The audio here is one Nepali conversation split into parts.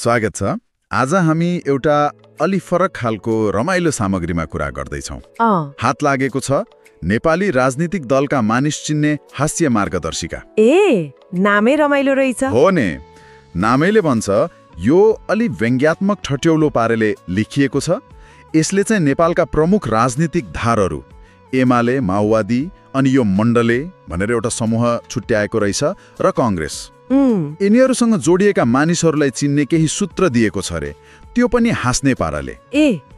स्वागत छ। आज हामी एउटा अलि फरक खालको रमाइलो सामग्रीमा कुरा गर्दैछौँ। हात लागेको छ नेपाली राजनीतिक दलका मानिस चिन्ने हास्य मार्गदर्शिका। नामै रमाइलो रहेछ। हो ने, नामैले भन्छ यो अलि व्यङ्ग्यात्मक ठट्यौलो पारेले लेखिएको छ। यसले चाहिँ नेपालका प्रमुख राजनीतिक धारहरू एमाले, माओवादी अनि यो मण्डले भनेर एउटा समूह छुट्याएको रहेछ र कांग्रेस, यिनीहरूसँग जोडिएका मानिसहरूलाई चिन्ने केही सूत्र दिएको छ रे, त्यो पनि हाँस्ने पाराले।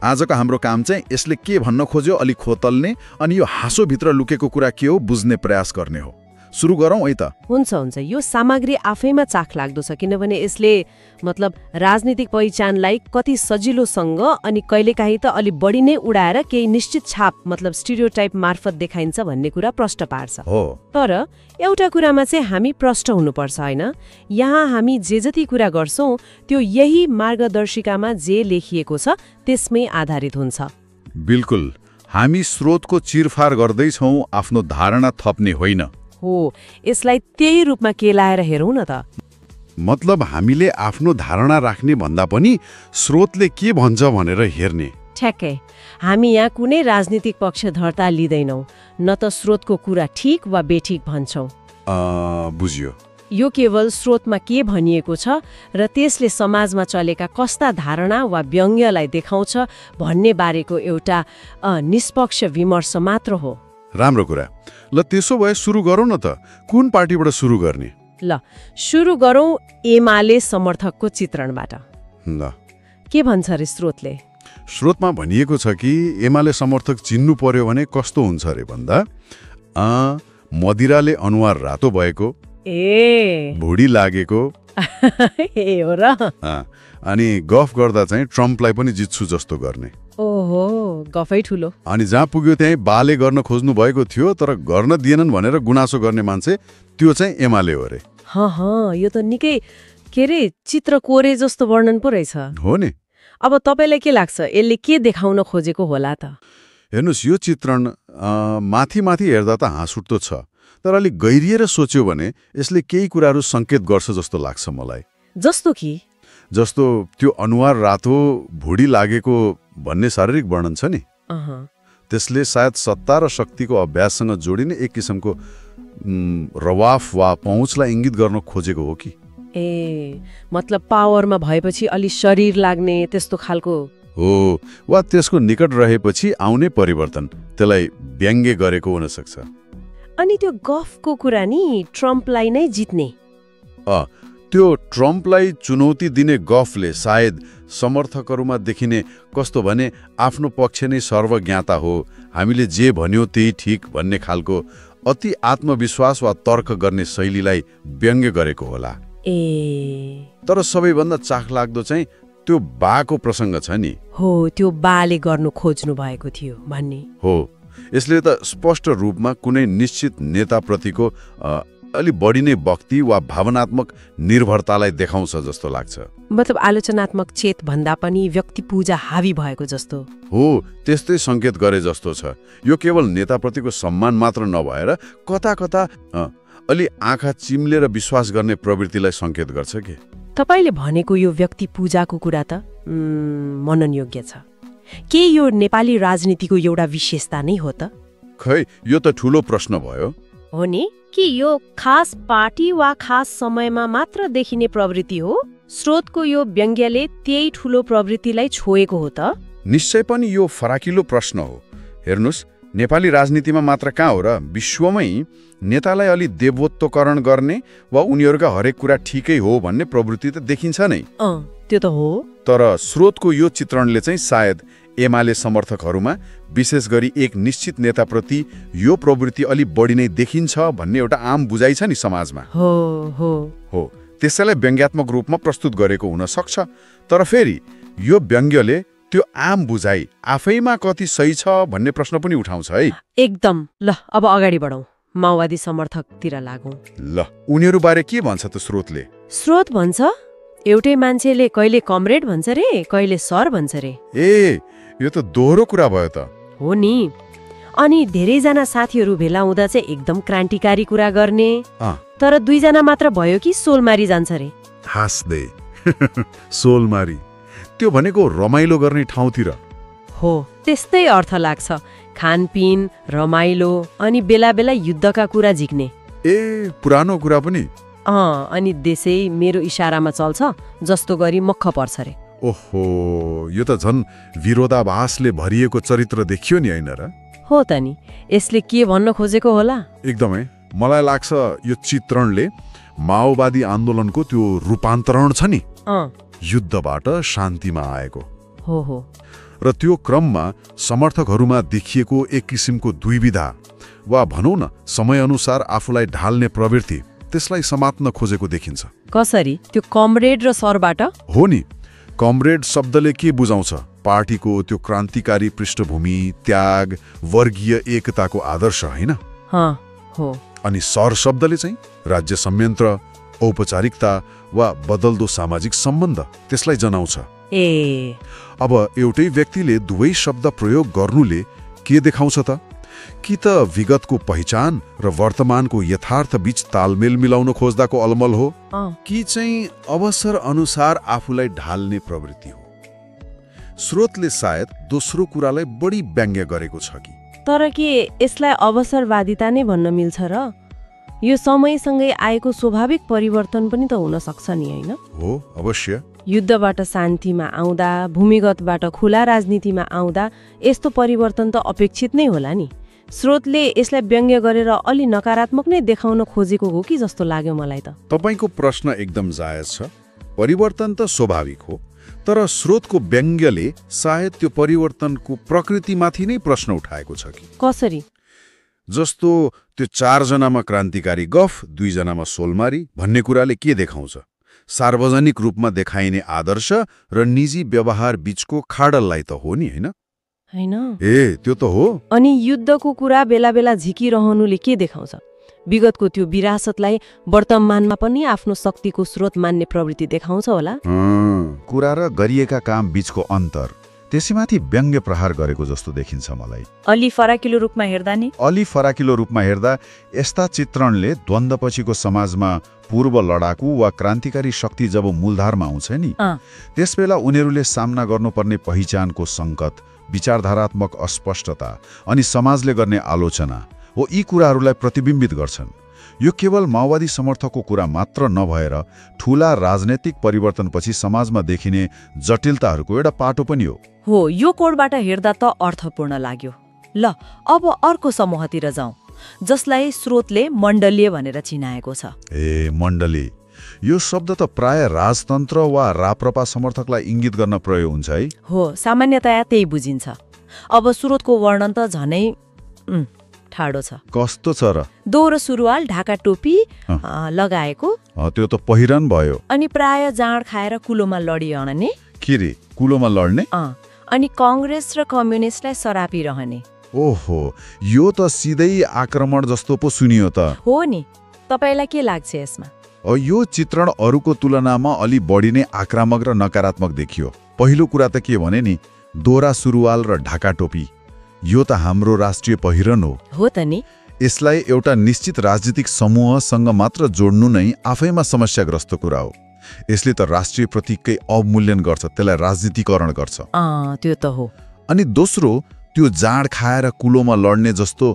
आजको हाम्रो काम चाहिँ यसले के भन्न खोज्यो अलि खोतल्ने अनि यो हाँसोभित्र लुकेको कुरा के हो बुझ्ने प्रयास गर्ने हो। सुरु गरौँ है त। हुन्छ। यो सामग्री आफैमा चाख लाग्दो छ, किनभने यसले मतलब राजनीतिक पहिचानलाई कति सजिलोसँग अनि कहिलेकाहीँ त अलि बढी नै उडाएर केही निश्चित छाप मतलब स्टिरियोटाइप मार्फत देखाइन्छ भन्ने कुरा प्रष्ट पार्छ। तर एउटा कुरामा चाहिँ हामी प्रष्ट हुनुपर्छ हैन। यहाँ हामी जे जति कुरा गर्छौं त्यो यही मार्गदर्शिकामा जे लेखिएको छ त्यसमै आधारित हुन्छ। बिल्कुल, हामी स्रोतको चिरफार गर्दैछौँ, आफ्नो धारणा थप्ने होइन। हो, यसलाई त्यही रूपमा केलाएर हेरौँ न त। मतलब हामीले आफ्नो धारणा राख्ने भन्दा पनि स्रोतले के भन्छ भनेर हेर्ने। ठ्याक्कै, हामी यहाँ कुनै राजनीतिक पक्षधरता लिँदैनौँ, न त स्रोतको कुरा ठिक वा बेठिक भन्छौँ। बुझ्यो। यो केवल स्रोतमा के भनिएको छ र त्यसले समाजमा चलेका कस्ता धारणा वा व्यङ्ग्यलाई देखाउँछ भन्ने बारेको एउटा निष्पक्ष विमर्श मात्र हो। राम्रो कुरा। ल त्यसो भए सुरु गरौँ न त। कुन पार्टीबाट सुरु गर्ने? ल सुरु गरौँ एमाले समर्थकको चित्रणबाट। ल के भन्छ रे स्रोतले? स्रोतमा भनिएको छ कि एमाले समर्थक चिन्नु पर्यो भने कस्तो हुन्छ अरे भन्दा मदिराले अनुहार रातो भएको, भुडी लागेको हो र, अनि गफ गर्दा चाहिँ ट्रम्पलाई पनि जित्छु जस्तो गर्ने। ओहो, गफै ठुलो। अनि जहाँ पुग्यो त्यही बाले गर्न खोज्नु भएको थियो तर गर्न दिएनन् भनेर गुनासो गर्ने मान्छे त्यो चाहिँ एमाले हो रे। यो त निकै के रे चित्र कोरे जस्तो वर्णन पो रहेछ। हो नि। अब तपाईँलाई के लाग्छ यसले के देखाउन खोजेको होला त? हेर्नुहोस्, यो चित्रण माथि हेर्दा त हाँस उठ्दो छ, तर अलिक गहिरिएर सोच्यो भने यसले केही कुराहरू सङ्केत गर्छ जस्तो लाग्छ मलाई। जस्तो त्यो अनुहार रातो, भुडी लागेको भन्ने शारीरिक वर्णन छ नि, त्यसले सायद सत्ता र शक्तिको अभ्याससँग जोडिने एक किसिमको रवाफ वा पहुँचलाई इङ्गित गर्न खोजेको हो कि? मतलब पावरमा भएपछि अलि शरीर लाग्ने त्यस्तो खालको हो, वा त्यसको निकट रहेपछि आउने परिवर्तन, त्यसलाई व्यङ्ग्य गरेको हुन सक्छ। अनि त्यो गफको कुरा नि ट्रम्पलाई नै जित्ने, त्यो ट्रम्पलाई चुनौती दिने गफले सायद समर्थकहरूमा देखिने कस्तो भने आफ्नो पक्ष नै सर्वज्ञाता हो, हामीले जे भन्यो त्यही ठिक भन्ने खालको अति आत्मविश्वास वा तर्क गर्ने शैलीलाई व्यङ्ग्य गरेको होला। तर सबैभन्दा चाख लाग्दो चाहिँ त्यो बाको प्रसङ्ग छ नि। हो, त्यो बाले गर्नु खोज्नु भएको थियो भन्ने हो। यसले त स्पष्ट रूपमा कुनै निश्चित नेताप्रतिको अलि बढी नै भक्ति वा भावनात्मक निर्भरतालाई देखाउँछ जस्तो लाग्छ। मतलब आलोचनात्मक चेत भन्दा पनि व्यक्ति पूजा हावी भएको जस्तो हो, त्यस्तै सङ्केत गरे जस्तो छ। यो केवल नेताप्रतिको सम्मान मात्र नभएर कता अलि आँखा चिम्लेर विश्वास गर्ने प्रवृत्तिलाई सङ्केत गर्छ के? तपाईँले भनेको यो व्यक्ति पूजाको कुरा त मनन योग्य छ। के यो नेपाली राजनीतिको एउटा विशेषता नै हो त? खै, यो त ठुलो प्रश्न भयो। हो नि, कि यो खास पार्टी वा खास समयमा मात्र देखिने प्रवृत्ति हो? स्रोतको यो व्यङ्ग्यले त्यही ठुलो प्रवृत्तिलाई छोएको हो त? निश्चय पनि यो फराकिलो प्रश्न हो। हेर्नुहोस्, नेपाली राजनीतिमा मात्र कहाँ हो र, विश्वमै नेतालाई अलि देवत्वकरण गर्ने वा उनीहरूका हरेक कुरा ठिकै हो भन्ने प्रवृत्ति त देखिन्छ नै। त्यो त हो। तर स्रोतको यो चित्रणले चाहिँ सायद एमाले समर्थकहरूमा विशेष गरी एक निश्चित नेताप्रति यो प्रवृत्ति अलि बढी नै देखिन्छ भन्ने एउटा आम बुझाइ छ नि समाजमा। हो, त्यसैलाई व्यङ्ग्यात्मक रूपमा प्रस्तुत गरेको हुन सक्छ। तर फेरि यो व्यङ्ग्यले त्यो आम बुझाइ आफैमा कति सही छ भन्ने प्रश्न पनि उठाउँछ है। एकदम। ल अब अगाडि बढौँ, माओवादी समर्थकतिर लागौँ। ल उनीहरू बारे के भन्छ त स्रोतले? स्रोत भन्छ एउटै मान्छेले कहिले कमरेड भन्छ रे, कहिले सर भन्छ रे। यो त दोहोरो कुरा भयो त। हो नि। अनि धेरैजना साथीहरू भेला हुँदा चाहिँ एकदम क्रान्तिकारी कुरा गर्ने, तर दुईजना मात्र भयो कि सोल मारी जान्छ रे। हाँस्दै सोलमारी त्यो भनेको रमाइलो गर्ने ठाउँतिर हो, त्यस्तै अर्थ लाग्छ। खानपिन, रमाइलो अनि बेला बेला युद्धका कुरा झिक्ने। ए पुरानो कुरा पनि। अनि देशै मेरो इशारामा चल्छ जस्तो गरी मख पर्छ रे। ओहो, यो त झन् विरोधाभासले भरिएको चरित्र देखियो नि, होइन र? हो त नि, यसले के भन्न खोजेको होला? एकदमै। मलाई लाग्छ यो चित्रणले माओवादी आन्दोलनको त्यो रूपान्तरण छ नि, युद्धबाट शान्तिमा आएको हो र त्यो क्रममा समर्थकहरूमा देखिएको एक किसिमको द्विविधा वा भनौँ न समयअनुसार आफूलाई ढाल्ने प्रवृत्ति, त्यसलाई समात्न खोजेको देखिन्छ। कसरी? त्यो कमरेड र सरबाट? हो नि, कमरेड शब्दले के बुझाउँछ? पार्टीको त्यो क्रान्तिकारी पृष्ठभूमि, त्याग, वर्गीय एकताको आदर्श, होइन? हो। अनि सर शब्दले चाहिँ राज्य संयन्त्र, औपचारिकता वा बदल्दो सामाजिक सम्बन्ध, त्यसलाई जनाउँछ। अब एउटै व्यक्तिले दुवै शब्द प्रयोग गर्नुले के देखाउँछ त? कि त विगतको पहिचान र वर्तमानको यथार्थ बीच तालमेल मिलाउन खोज्दाको अलमल हो, कि चाहिँ अवसर अनुसार आफूलाई ढाल्ने प्रवृत्ति हो? स्रोतले सायद दोस्रो कुरालाई बढी व्यङ्ग्य गरेको छ कि? तर के यसलाई अवसरवादिता नै भन्न मिल्छ र? यो समयसँगै आएको स्वाभाविक परिवर्तन पनि त हुन सक्छ नि, होइन? हो, अवश्य। युद्धबाट शान्तिमा आउँदा, भूमिगतबाट खुला राजनीतिमा आउँदा यस्तो परिवर्तन त अपेक्षित नै होला नि। स्रोतले यसलाई व्यङ्ग्य गरेर अलि नकारात्मक नै देखाउन खोजेको हो कि जस्तो लाग्यो मलाई त। तपाईको प्रश्न एकदम जायज छ। परिवर्तन त स्वाभाविक हो, तर स्रोतको व्यङ्ग्यले सायद त्यो परिवर्तनको प्रकृतिमाथि नै प्रश्न उठाएको छ कि? कसरी? जस्तो त्यो 4 जनामा क्रान्तिकारी गफ, 2 जनामा सोलमारी भन्ने कुराले के देखाउँछ? सार्वजनिक रूपमा देखाइने आदर्श र निजी व्यवहार बीचको खाडललाई त हो नि, होइन? त्यो त हो। अनि युद्धको कुरा बेला बेला झिकिरहनुले के देखाउँछ? विगतको त्यो विरासतलाई वर्तमानमा पनि आफ्नो शक्तिको स्रोत मान्ने प्रवृत्ति देखाउँछ होला। कुरा र गरिएका काम बीचको अन्तर, त्यसैमाथि व्यङ्ग्य प्रहार गरेको जस्तो देखिन्छ मलाई। अलि फराकिलो रूपमा हेर्दा नि? अलि फराकिलो रूपमा हेर्दा यस्ता चित्रणले द्वन्द्वपछिको समाजमा पूर्व लडाकु वा क्रान्तिकारी शक्ति जब मूलधारमा आउँछ नि, त्यसबेला उनीहरूले सामना गर्नुपर्ने पहिचानको सङ्कट, विचारधारात्मक अस्पष्टता अनि समाजले गर्ने आलोचना हो, यी कुराहरूलाई प्रतिबिम्बित गर्छन्। यो केवल माओवादी समर्थकको कुरा मात्र नभएर ठूला राजनैतिक परिवर्तनपछि समाजमा देखिने जटिलताहरूको एउटा पाटो पनि हो। यो कोणबाट हेर्दा त अर्थपूर्ण लाग्यो। ल, अब अर्को समूहतिर जाउँ, जसलाई स्रोतले मण्डलीय भनेर चिनाएको छ। मण्डली, यो शब्द त प्राय राजतन्त्र वा राप्रपा समर्थकलाई इङ्गित गर्न प्रयोग हुन्छ है? हो, सामान्यतया त्यही बुझिन्छ। अब स्रोतको वर्णन त झनै ठाडो छ। कस्तो छ र? दोहोरो सुरुवाल, ढाका टोपी लगाएको, त्यो त पहिरन भयो। अनि प्राय जाँड खाएर कुलोमा लडिरहने। के रे, कुलोमा लड्ने? अनि कांग्रेस र कम्युनिस्टलाई सरापी रहने। ओहो, यो त सिधै आक्रमण जस्तो पो सुनियो त। हो नि, तपाईलाई के लाग्छ यसमा? यो चित्रण अरूको तुलनामा अलि बढी नै आक्रामक र नकारात्मक देखियो। पहिलो कुरा त के भने नि, दोहोरा सुरुवाल र ढाका टोपी, यो त हाम्रो राष्ट्रिय पहिरन हो त नि। यसलाई एउटा निश्चित राजनीतिक समूहसँग मात्र जोड्नु नै आफैमा समस्याग्रस्त कुरा हो। यसले त राष्ट्रिय प्रतीककै अवमूल्यन गर्छ, त्यसलाई राजनीतिकरण गर्छ। त्यो त हो। अनि दोस्रो, त्यो जाँड खाएर कुलोमा लड्ने जस्तो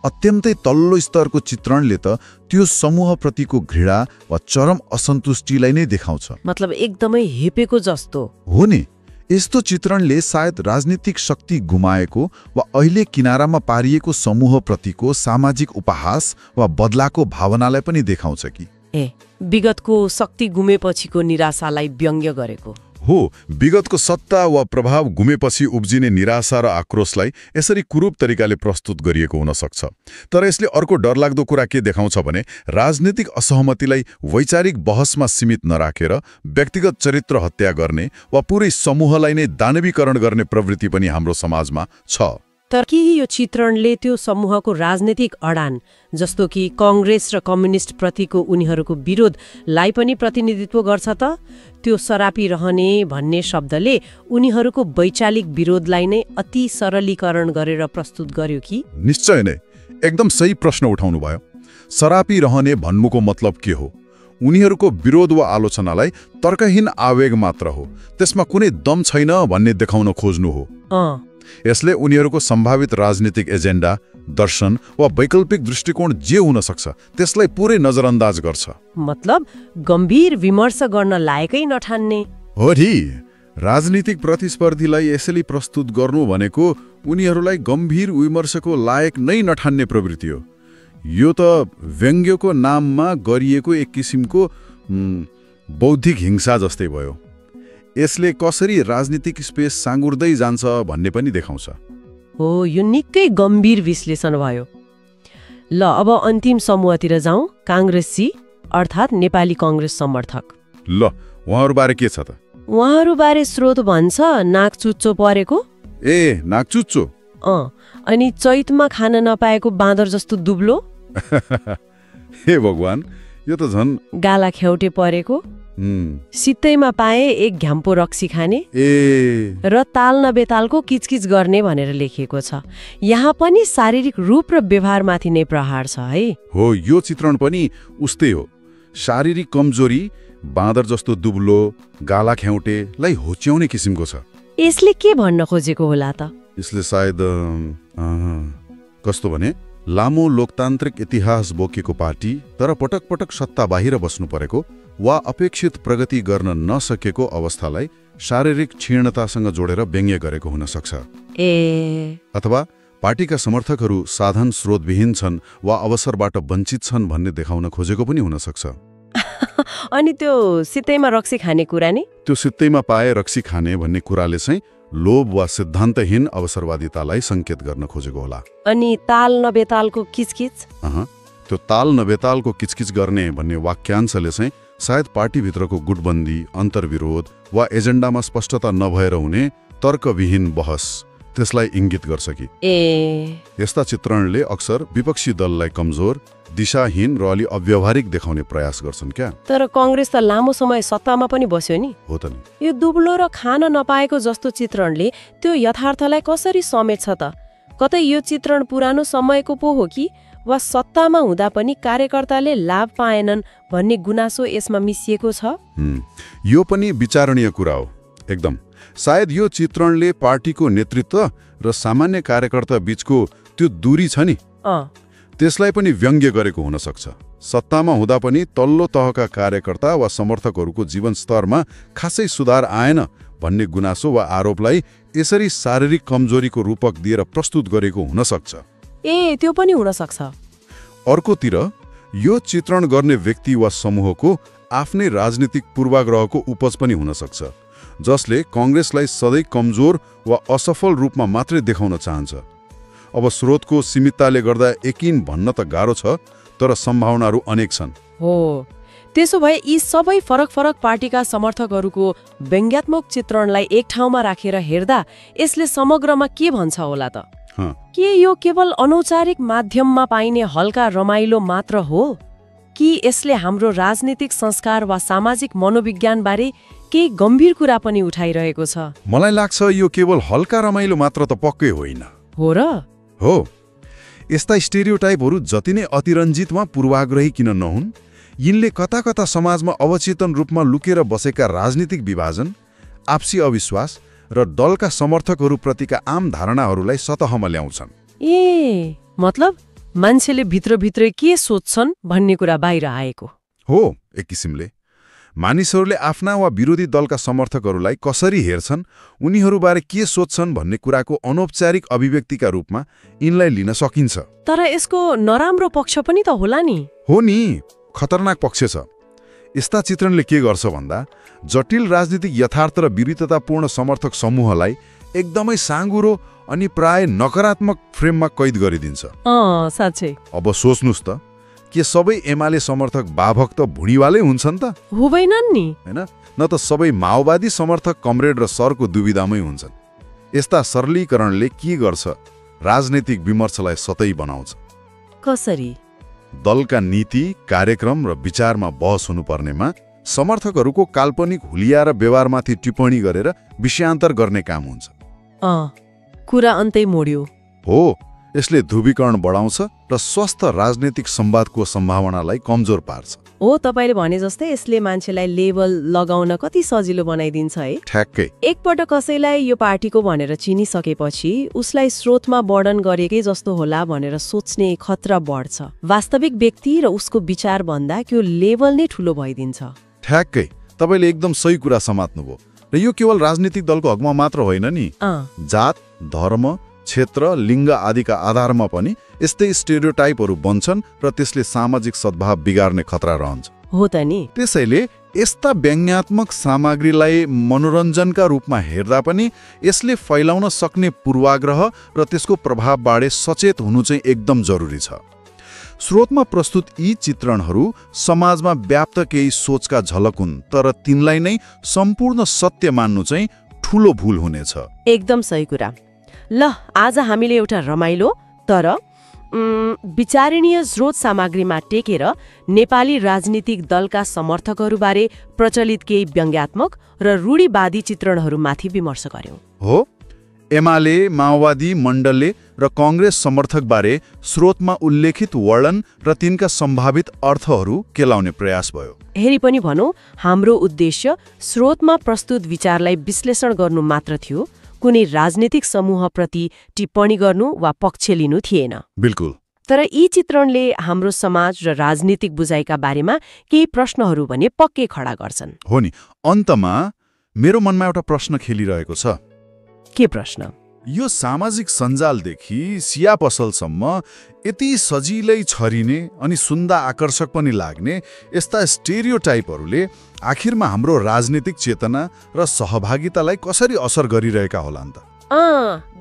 अत्यन्तै तल्लो स्तरको चित्रणले त त्यो समूहप्रतिको घृणा वा चरम असन्तुष्टिलाई नै देखाउँछ। मतलब एकदमै हेपेको जस्तो हो नि। यस्तो चित्रणले सायद राजनीतिक शक्ति गुमाएको वा अहिले किनारामा पारिएको समूहप्रतिको सामाजिक उपहास वा बदलाको भावनालाई पनि देखाउँछ कि? विगतको शक्ति गुमेपछिको निराशालाई व्यङ्ग्य गरेको हो। विगतको सत्ता वा प्रभाव गुमेपछि उब्जिने निराशा र आक्रोशलाई यसरी कुरूप तरिकाले प्रस्तुत गरिएको हुन सक्छ। तर यसले अर्को डरलाग्दो कुरा के देखाउँछ भने राजनीतिक असहमतिलाई वैचारिक बहसमा सीमित नराखेर व्यक्तिगत चरित्र हत्या गर्ने वा पुरै समूहलाई नै दानवीकरण गर्ने प्रवृत्ति पनि हाम्रो समाजमा छ। तर के यो चित्रणले त्यो समूहको राजनीतिक अडान, जस्तो कि कांग्रेस र कम्युनिस्ट प्रतिको उनीहरूको विरोधलाई पनि प्रतिनिधित्व गर्छ त? त्यो सरापी रहने भन्ने शब्दले उनीहरूको वैचारिक विरोधलाई नै अति सरलीकरण गरेर प्रस्तुत गर्यो कि? निश्चय नै, एकदम सही प्रश्न उठाउनु भयो। सरापी रहने भन्नुको मतलब के हो? उनीहरूको विरोध वा आलोचनालाई तर्कहीन आवेग मात्र हो, त्यसमा कुनै दम छैन भन्ने देखाउन खोज्नु हो। यसले उनीहरूको सम्भावित राजनीतिक एजेन्डा, दर्शन वा वैकल्पिक दृष्टिकोण जे हुन सक्छ त्यसलाई पुरै नजरअन्दाज गर्छ। मतलब गम्भीर विमर्श गर्न लायकै नठान्ने हो नि। राजनीतिक प्रतिस्पर्धीलाई यसरी प्रस्तुत गर्नु भनेको उनीहरूलाई गम्भीर विमर्शको लायक नै नठान्ने प्रवृत्ति हो। यो त व्यङ्ग्यको नाममा गरिएको एक किसिमको बौद्धिक हिंसा जस्तै भयो। यसले कसरी राजनीतिक स्पेस साँगुर्दै जान्छ भन्ने पनि देखाउँछ। हो, यो निकै गम्भीर विश्लेषण भयो। ल अब अन्तिम समूहतिर जाउँ, काङ्ग्रेसी अर्थात् नेपाली कङ्ग्रेस समर्थक। ल उहाँहरूबारे के छ त? उहाँहरूबारे स्रोत भन्छ नाक चुच्चो परेको। ए, नाक चुच्चो? अनि चैतमा खान नपाएको बाँदर जस्तो दुब्लो। हे भगवान, यो त झन् गाला ख्याउटे परेको। सित्तैमा पाए एक घ्याम्पो रक्सी खाने र ताल नबेतालको किचकिच गर्ने भनेर लेखिएको छ। यहाँ पनि शारीरिक रूप र व्यवहारमाथि नै प्रहार छ है। हो, यो चित्रण पनि उस्तै हो। शारीरिक कमजोरी, बाँदर जस्तो दुब्लो, गाला ख्याउटेलाई होच्याउने किसिमको छ। यसले के भन्न खोजेको होला त? यसले सायद कस्तो भने लामो लोकतान्त्रिक इतिहास बोकेको पार्टी तर पटक पटक सत्ता बाहिर बस्नु परेको वा अपेक्षित प्रगति गर्न नसकेको अवस्थालाई शारीरिक क्षीणतासँग जोडेर व्यङ्ग्य गरेको हुन सक्छ। अथवा पार्टीका समर्थकहरू साधन स्रोतविहीन छन् वा अवसरबाट वञ्चित छन् भन्ने देखाउन खोजेको पनि हुन सक्छ। अनि त्यो सित्तैमा रक्सी खाने कुरा नि? त्यो सित्तैमा पाए रक्सी खाने भन्ने कुराले चाहिँ लोभ वा सिद्धान्तहीन अवसरवादितालाई संकेत गर्न खोजेको होला। अनि ताल नबेतालको किचकिच? त्यो ताल नबेतालको किचकिच गर्ने भन्ने वाक्यांशले चाहिँ सायद पार्टीभित्रको गुटबन्दी, अन्तर्विरोध वा एजेन्डामा स्पष्टता नभएर हुने तर्कविहीन बहस, त्यसलाई इङ्गित गर्छ कि। यस्ता चित्रणले अक्सर विपक्षी दललाई कमजोर, दिशाहीन र अलि अव्यावहारिक देखाउने प्रयास गर्छन् क्या। तर कांग्रेस त लामो समय सत्तामा पनि बस्यो नि। हो त नि। यो दुब्लो र खान नपाएको जस्तो चित्रणले त्यो यथार्थलाई कसरी समेट्छ त? कतै यो चित्रण पुरानो समयको पो हो कि वा सत्तामा हुँदा पनि कार्यकर्ताले लाभ पाएनन् भन्ने गुनासो यसमा मिसिएको छ? यो पनि विचारणीय कुरा हो एकदम। सायद यो चित्रणले पार्टीको नेतृत्व र सामान्य कार्यकर्ता बीचको त्यो दूरी छ नि, त्यसलाई पनि व्यङ्ग्य गरेको हुन सक्छ। सत्तामा हुँदा पनि तल्लो तहका कार्यकर्ता वा समर्थकहरूको जीवन स्तरमा खासै सुधार आएन भन्ने गुनासो वा आरोपलाई यसरी शारीरिक कमजोरीको रूपक दिएर प्रस्तुत गरेको हुन सक्छ। त्यो पनि हुन सक्छ। अर्कोतिर यो चित्रण गर्ने व्यक्ति वा समूहको आफ्नै राजनीतिक पूर्वाग्रहको उपज पनि हुन सक्छ, जसले कांग्रेसलाई सधैँ कमजोर वा असफल रूपमा मात्रै देखाउन चाहन्छ। अब स्रोतको सीमितताले गर्दा यकिन भन्न त गाह्रो छ, तर सम्भावनाहरू अनेक छन्। हो, त्यसो भए यी सबै फरक फरक पार्टीका समर्थकहरूको व्यङ्ग्यात्मक चित्रणलाई एक ठाउँमा राखेर हेर्दा यसले समग्रमा के भन्छ होला त? के यो केवल अनौपचारिक माध्यममा पाइने हल्का रमाइलो मात्र हो कि यसले हाम्रो राजनीतिक संस्कार वा सामाजिक मनोविज्ञान बारे केही गम्भीर कुरा पनि उठाइरहेको छ? मलाई लाग्छ यो केवल हल्का रमाइलो मात्र त पक्कै होइन। हो र? हो, यस्ता स्टेरियोटाइपहरू जति नै अतिरञ्जित वा पूर्वाग्रही किन नहुन्, यिनले कता कता समाजमा अवचेतन रूपमा लुकेर बसेका राजनीतिक विभाजन, आपसी अविश्वास र दलका समर्थकहरूप्रतिका आम धारणाहरूलाई सतहमा ल्याउँछन्। मतलब मान्छेले भित्रभित्रै के सोच्छन् भन्ने कुरा बाहिर आएको हो। एक किसिमले मानिसहरूले आफ्ना वा विरोधी दलका समर्थकहरूलाई कसरी हेर्छन्, उनीहरूबारे के सोच्छन् भन्ने कुराको अनौपचारिक अभिव्यक्तिका रूपमा यिनलाई लिन सकिन्छ। तर यसको नराम्रो पक्ष पनि त होला नि? हो नि, खतरनाक पक्ष छ। यस्ता चित्रणले के गर्छ भन्दा जटिल राजनीतिक यथार्थ र विविधतापूर्ण समर्थक समूहलाई एकदमै साँगुरो अनि प्राय नकारात्मक फ्रेममा कैद गरिदिन्छ। साँच्चै। अब सोच्नुस् त, के सबै एमाले समर्थक बाभक्त भुँडीवालै हुन्छन् त? हुँदैनन् नि, हैन? न त सबै माओवादी समर्थक कमरेड र सरको दुविधामै हुन्छन्। यस्ता सरलीकरणले के गर्छ? राजनीतिक विमर्शलाई सतै बनाउँछ। कसरी? दलका नीति, कार्यक्रम र विचारमा बहस हुनुपर्नेमा समर्थकहरूको काल्पनिक हुलिया र व्यवहारमाथि टिप्पणी गरेर विषयान्तर गर्ने काम हुन्छ। कुरा अन्तै मोड्यो। हो, यसले ध्रुवीकरण बढाउँछ र स्वस्थ राजनीतिक संवादको सम्भावनालाई कमजोर पार्छ। हो, तपाईँले भने जस्तै यसले मान्छेलाई लेबल लगाउन कति सजिलो बनाइदिन्छ है। ठ्याक्कै। एकपटक कसैलाई यो पार्टीको भनेर चिनिसकेपछि उसलाई स्रोतमा वर्णन गरेकै जस्तो होला भनेर सोच्ने खतरा बढ्छ। वास्तविक व्यक्ति र उसको विचार भन्दा त्यो लेबल नै ठुलो भइदिन्छ। ठ्याक्कै, तपाईँले एकदम सही कुरा समात्नुभयो। र यो केवल राजनीतिक दलको हकमा मात्र होइन नि, जात, धर्म, क्षेत्र, लिङ्ग आदिका आधारमा पनि यस्तै स्टेरियोटाइपहरू बन्छन् र त्यसले सामाजिक सद्भाव बिगार्ने खतरा रहन्छ। हो त नि। त्यसैले यस्ता व्यङ्ग्यात्मक सामग्रीलाई मनोरञ्जनका रूपमा हेर्दा पनि यसले फैलाउन सक्ने पूर्वाग्रह र त्यसको प्रभावबारे सचेत हुनु चाहिँ एकदम जरुरी छ। स्रोतमा प्रस्तुत यी चित्रणहरू समाजमा व्याप्त केही सोचका झलक हुन्, तर तिनलाई नै सम्पूर्ण सत्य मान्नु चाहिँ ठूलो भूल हुनेछ। एकदम सही कुरा। ल, आज हामीले एउटा रमाइलो तर विचारणीय स्रोत सामग्रीमा टेकेर नेपाली राजनीतिक दलका समर्थकहरूबारे प्रचलित केही व्यङ्ग्यात्मक र रूढिवादी चित्रणहरूमाथि विमर्श गर्यौं। हो, एमाले, माओवादी, मण्डलले र कांग्रेस समर्थकबारे स्रोतमा उल्लेखित वर्णन र तिनका सम्भावित अर्थहरू केलाउने प्रयास भयो। हेरी पनि भनौं, हाम्रो उद्देश्य स्रोतमा प्रस्तुत विचारलाई विश्लेषण गर्नु मात्र थियो, कुनै राजनीतिक समूहप्रति टिप्पणी गर्नु वा पक्ष लिनु थिएन। बिल्कुल। तर यी चित्रणले हाम्रो समाज र राजनीतिक बुझाइका बारेमा केही प्रश्नहरू भने पक्कै खडा गर्छन्। हो नि, अन्तमा मेरो मनमा एउटा प्रश्न खेलिरहेको छ। के प्रश्न? यो सामाजिक सञ्जालदेखि सिया पसलसम्म यति सजिलै छरिने अनि सुन्दा आकर्षक पनि लाग्ने यस्ता स्टेरियोटाइपहरूले आखिरमा हाम्रो राजनीतिक चेतना र सहभागितालाई कसरी असर गरिरहेका होलान् त?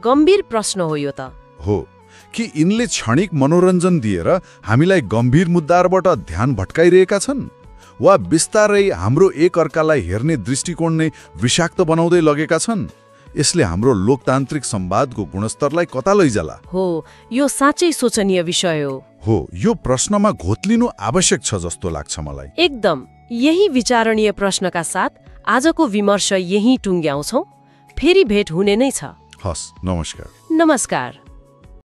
गम्भीर प्रश्न हो यो त। हो, कि यिनले क्षणिक मनोरञ्जन दिएर हामीलाई गम्भीर मुद्दाबाट ध्यान भट्काइरहेका छन् वा बिस्तारै हाम्रो एकअर्कालाई हेर्ने दृष्टिकोण नै विषाक्त बनाउँदै लगेका छन्? यसले हाम्रो लोकतान्त्रिक संवादको गुणस्तरलाई कता लैजाला? हो, यो साँच्चै सोचनीय विषय हो। यो प्रश्नमा घोत्लिनु आवश्यक छ जस्तो लाग्छ मलाई। एकदम। यही विचारणीय प्रश्नका साथ आजको विमर्श यही टुङ्ग्याउँछौं। फेरि भेट हुने नै छ। हस्, नमस्कार। नमस्कार।